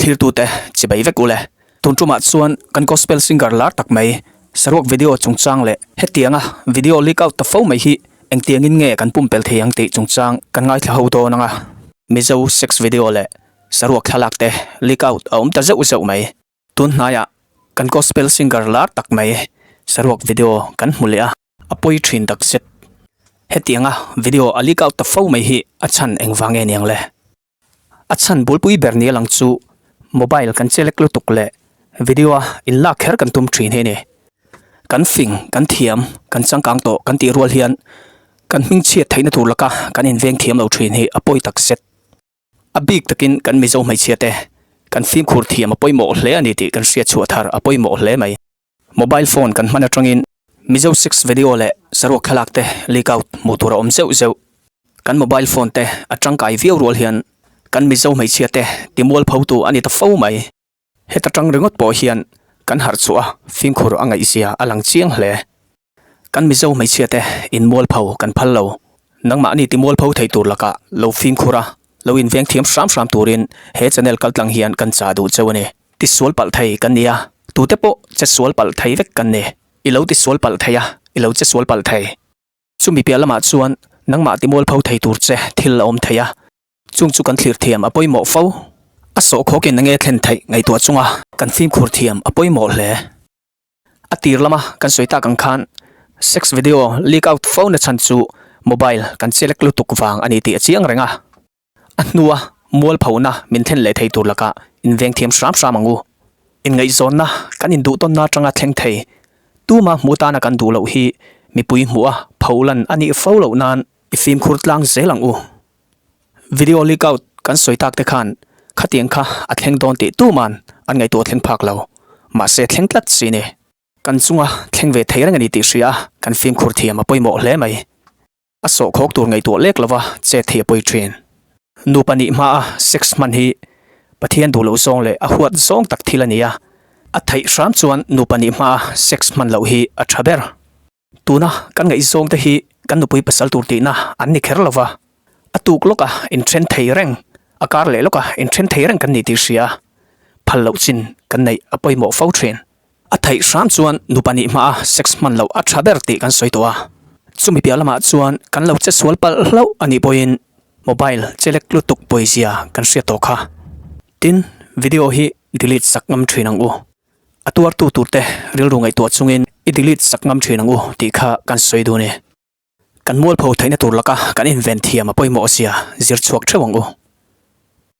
Thlirtute chibai vek ule. Tun tumah chuan kan gospel singer lar tak mai saruak video chungchang leh hetianga video leak out ta fo mai hi engtiangin nge kan pumpelh thei ang tih chungchang kan ngaithla ho dawn ang a. Mizo sex video leh saruak thlalak te leak out a awm ta zeuh zeuh mai. Tun hnaiah kan gospel singer lar tak mai saruak video kan hmu leh a, a pawi thin tak zet. Hetianga video a leak out ta fo mai hi a chhan engvang nge niang le? A chhan bulpui ber ni a lang chu mobile kan che lek lutuk leh video a inlak kher kan tum thin hi a ni. Kan fing, kan thiam, kan changkang tawh kan tih rual hian kan hmingchhiat theihna tur laka kan inveng thiam lo thin hi a pawi tak zet. A bik takin kan Mizo hmeichhia te kan fimkhur thiam a pawimawh hle a ni tih kan hriat chhuah thar a pawimawh hle mai. Mobile phone kan hman atangin Mizo sex video leh saruak thlalak te leak out hmuh tur a awm zeuh zeuh. Kan mobile phone te a tangkai viau rual hian kan Mizo hmeichhia te timual pho tu a ni ta fo mai. Heta tang ringawt pawh hian kan harh chhuah a fimkhur a ngaihzia a lang chiang hle. Kan Mizo hmeichhia te inmual pho kan phal lo. Nangmahni timual pho thei tur lakah lo fimkhur a lo inveng thiam hram hram turin he channel kaltlang hian kan chah duh cheu a ni. Tisual palh thei kan ni a, tute pawh che sual palh thei vek kan ni. I lo tisual palh thei a, i lo che sual palh thei. Chumi piah lamah chuan nangmah timualpho thei tur che thil a awm thei a, chung chu kan thlir thiam a pawimawh fo. A sawhkhawkin enge thlen theih ngaihtuah chunga kan fimkhur thiam a pawimawh hle. A tir lama kan sawi tak ang khan sex video leak out fo na chhan chu mobile kan che lek lutuk vang a ni tih a chiang reng a. A hnua mualphona min thlen leh thei tur lakah inveng thiam hram hram ang u. Inngaihzawnna kan induhtawnna atanga thleng thei tuma hmuh tana kan duh loh hi mipui hmuh a pholan a nih fo loh nan i fimkhur tlang zel ang u. Video leak out kan sawi tak te khan khatiang kha a thleng dawn tih tuman an ngaihtuah thleng phak lo. Mahse thleng tlat si ni. Kan chunga thleng ve thei reng a ni tih hria a kan fimkhur thiam a pawimawh hle mai. A sawhkhawk tur ngaihtuah lek lova chet hi a pawi thin. Nupa nih hmaa sex hman hi Pathian duh loh zawng leh a huat zawng tak thil a ni a, a theih hram chuan nupa nih hmaa sex hman loh hi a tha ber. Tuna kan ngaihzawng te hi kan nupui pasal tur tihna an ni kher lova, a tuk lawka inthen thei reng, a kar leh lawka inthen thei reng kan ni tih hria a, phal loh chin kan neih a pawimawh fo thin. A theih hram chuan nupa nih hmaa sex hman loh a tha ber tih kan sawi tawh a. Chumi piah lamah chuan kan lo che sual palh hlauh a nih pawhin mobile che lek lutuk pawizia kan hriat tawh kha. Tin, video hi delete sak ngam thin ang u. A tuartu turte rilru ngaihtuah chungin i delete sak ngam thin ang u tih kha kan sawi dun e. Kan mualpho theihna tur laka kan inven thiam a pawimawh zia zir chhuak theuh ang u.